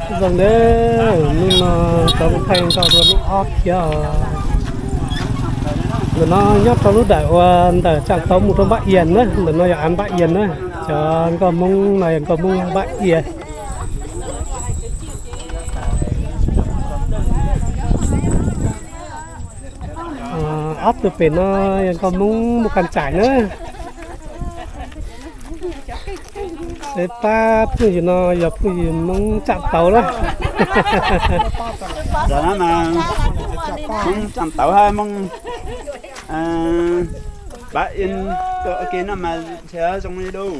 Zoo nawb, hnub no rov mus thaij nkauj dua lub ob thiab os. Ntawm no nyob rau lub dawm uas ntawm Tsam Tauv mus rau Npab Ias na, ntawm no yog av Npab Ias na. Cov nkauj Hmoob no yog nkauj Hmoob Npab Ias. Ob tug pem no yog nkauj Hmoob Mus Kas Tsaim na. Sawv pab phooj ywg no yog phooj ywg Hmoob Tsam Tauv na. Hmoob Tsam Tauv hab Hmoob Npab Ias tuaj ua ke no mas nrhiav zoo li lauj.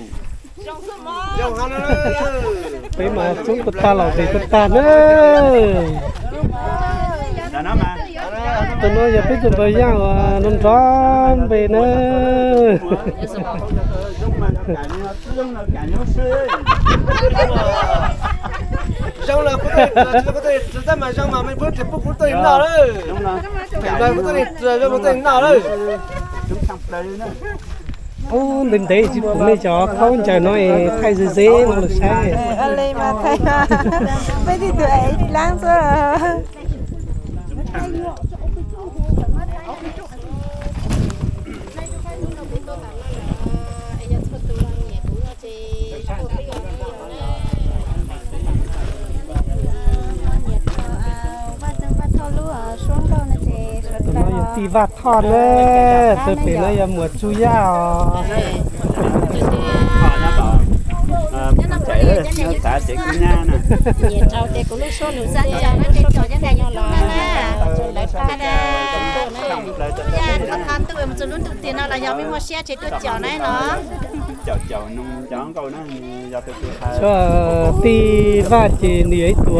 Peb mas coob tuaj tag los zes tuaj tag na. Tus no yog peb tus npawg Yaj uas nrov nrov npe na. Zoo los kuv tuaj, kuv tuaj tab mas zoo mas mej pub kuv tuaj noj lawm. Kuv tuaj noj lawm. Ub, ntev ntev tsis pom nej cov khaub ncaws no es thaij ze ze no los saib. Peb tib tug es ib laab xwb. Tus no yog tij Vaj Thoj na, tus pem no yog muam Tsuj Yaj os. Tij Vaj ces nws yog ib tug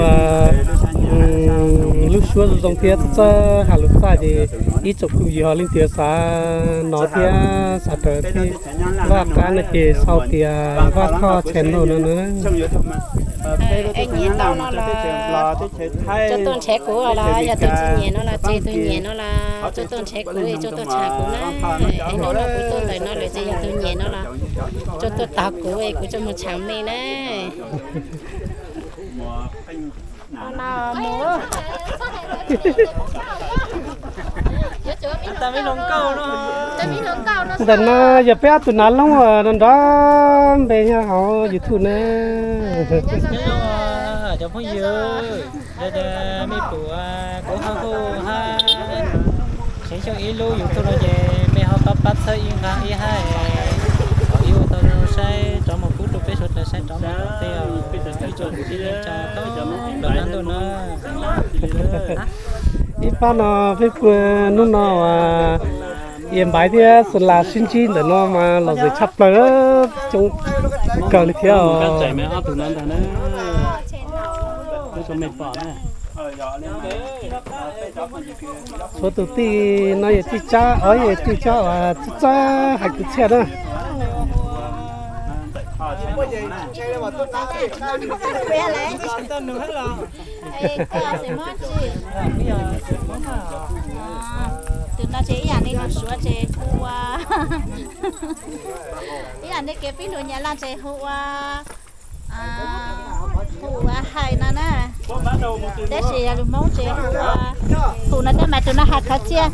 lub suab zoo zoo thiab txawj has lus txaj ces ib tsoom phooj ywg ho leej twg xav hnov thiab xav raws Tij Vaj qab no ces sau tias Vaj Thoj channel no na. Nyiam tau no los tuaj nrhiav kuv, los yog tus tsis nyiam no los tseg, tus nyiam no los tuaj tuaj nrhiav kuv es tuaj tuaj tsham kuv na. Es hnub no kuv tuaj ntawm no lawm ces yog tus nyiam no los tuaj tuaj tos kuv es kuv tuaj mus tsham mej na. Ntawm no yog peb ob tug nav loob uas nrov npe nyob hauv YouTube na. Cov phooj ywg, yog tias mej pum kuv ho hu hab Xeev Xyooj ib lub YouTube no ces mej ho tau pab txhawb ib nqaa ib hab, kom wb ua tau saib rov mus pub rau peb suav dlawg saib rov mus tej os. Ib tsoom kwv tij neej tsa thoob plaws qab ntuj na. Ib pab no peb pw hnub no uas Ias Npaiv thiab Xeev Las sib ntsib ntawm no mas lom zem tshaj plaws na, coob kawg li thiab os. Tshuav tus tij no yog tij Tsab, o yog tij Tsab uas txawj txawj hais kwv txhiaj na. Tus no ces ib yam li lus Suav ces hu ua, ib yam li kev pib lus Nyab Laj ces hu ua, hu ua hais no na. Tab sis yog lus Hmoob ces hu ua, hu no tab mas tus no hais khov txhia.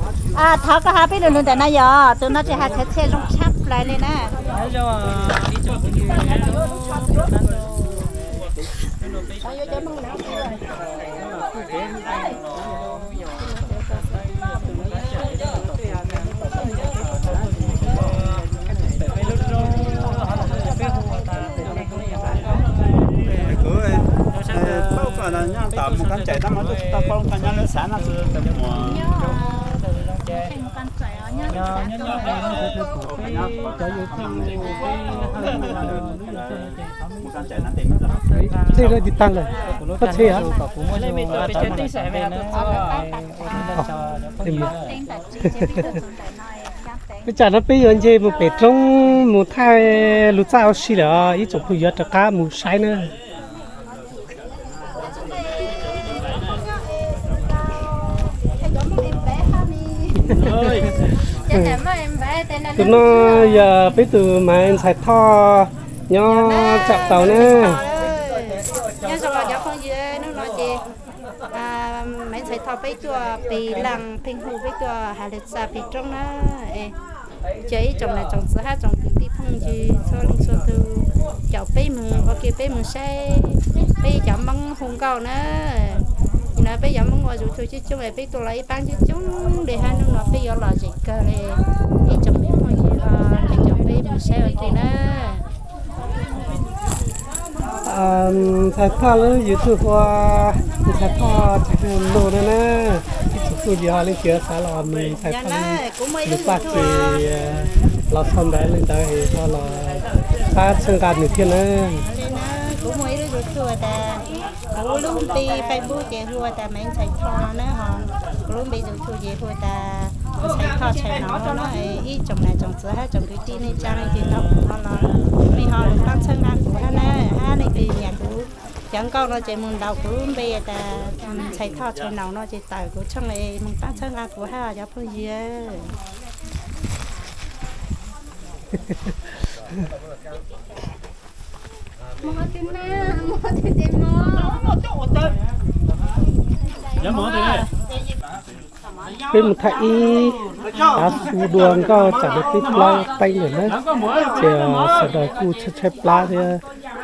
Thov koj ho pib lus lus ntawm no yog, tus no ces hais khov txhia zoo tshaj plaws li na. Kuv paub koj nyob tom Mus Kab Tsaim tab mas kuv tsis tau paub koj nyob lub xav no xwb. Mus Kab Tsaim no tes Ntxheb lawm tis tag lawm, koj tsheb heev. Peb tsam no peb yuav nce mus pem roob mus thaij lus txaj ua si lawm, ib tsoom phooj ywg rov qab mus saib na. Tus no yog peb tus mas ntxhais Thoj nyob Tsam Tauv na. Nyob zoo os cov Phooj ywg, hnub no ces Maiv Ntxhais Thoj peb tuaj pem Laaj Pheej Hu, peb tuaj has lug txag pem roob na. Ces ib tsoom nam tsoom txwv hab tsoom kwv tij phooj ywg txhua leej txhua tug, caum peb moog ua ke peb moog saib peb cov Moob hu nkauj na. Nim no peb cov Moob ua YouTube coob coob es peb tuaj los ib paab coob coob le hab, hnub no peb yuav lom zem kawg le. Ib tsoom me phooj ywg, peb caum peb moog saib ua ke na. Ntxhais Thoj lub YouTube hu ua Ntxhais Thoj Tsav Lug na na. Ib tsoom phooj ywg ho leej twg xav los nug Ntxhais Thoj lub YouTube ces los sau ntawv li ntawd es ho los pab txhawb nqa nws thiab na. Kuv muaj ib lub YouTube tas, kuv lub npe Facebook ces hu ua tas Maiv Ntxhais Thoj no na ho. Kuv lub npe YouTube ces hu tas Ntxhais Thoj Tshais Naum no na. Ib tsoom nam tsoom txwv hab tsoom kwv tij neej tsaa leej twg nov kuv no los mej ho lug paab txhawb nqa kuv hab na, hab leej twg nyiam kuv cov nkauj no ces moog ntaus kuv lub npe tas Ntxhais Thoj Tshais Naum no ces tawm kuv tshooj, moog paab txhawb nqa kuv hab cov phooj ywg. Peb moog thaij ib tav su dua nkauj, tsaam no peb plaub teeb lawm na. Ces sawv daws kuj tshaib tshaib plab thiab,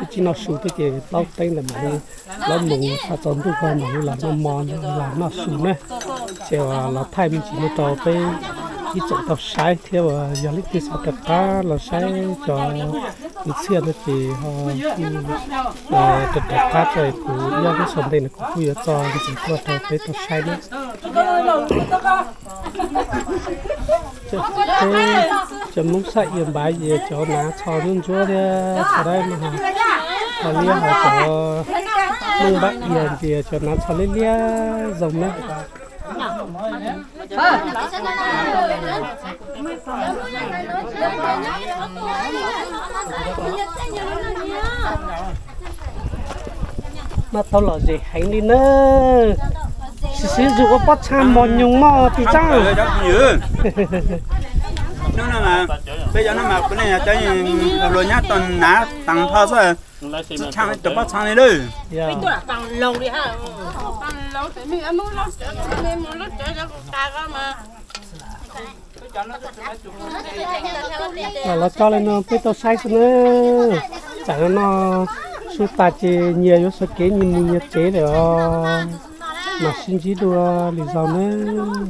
tsi noj su thiab ces plaub teeb lawm mam li plaub moos txog tsaus ntuj ko mam li los noj mov los noj su na. Ces los thaij me ntsis no rau peb ib tsoom tau saib thiab uas yog leej twg xav rov qab los saib cov kwv txhiaj no ces ho rov rov qab tso kuv ib ob lub xov ntej no kuv kuj yuav tso ntxiv tuaj rau peb tau saib na. Cov Moob sab Iab Npav ces cov nav txho ntsuab ntsuab thiab txho dawb no, ho liab ho cov Moob Npab Iab ces cov nav txho liab liab zoo na. Noj tau lom zem heev li na. Sim sim zus ua pob txha mos nyoos mog tis tsaab. Peb cov no mas kuv ne cov luag nyob tau nav taag nrho xwb, tsi tshaaj cov pob txha li lawm. Los los tso li no peb tau saib xwb na. Tsaam no su tas ces nyias yuav sawv kev nyias mus nyias tsev lawm os. Mam sib ntsib dua lwm zaus nawb.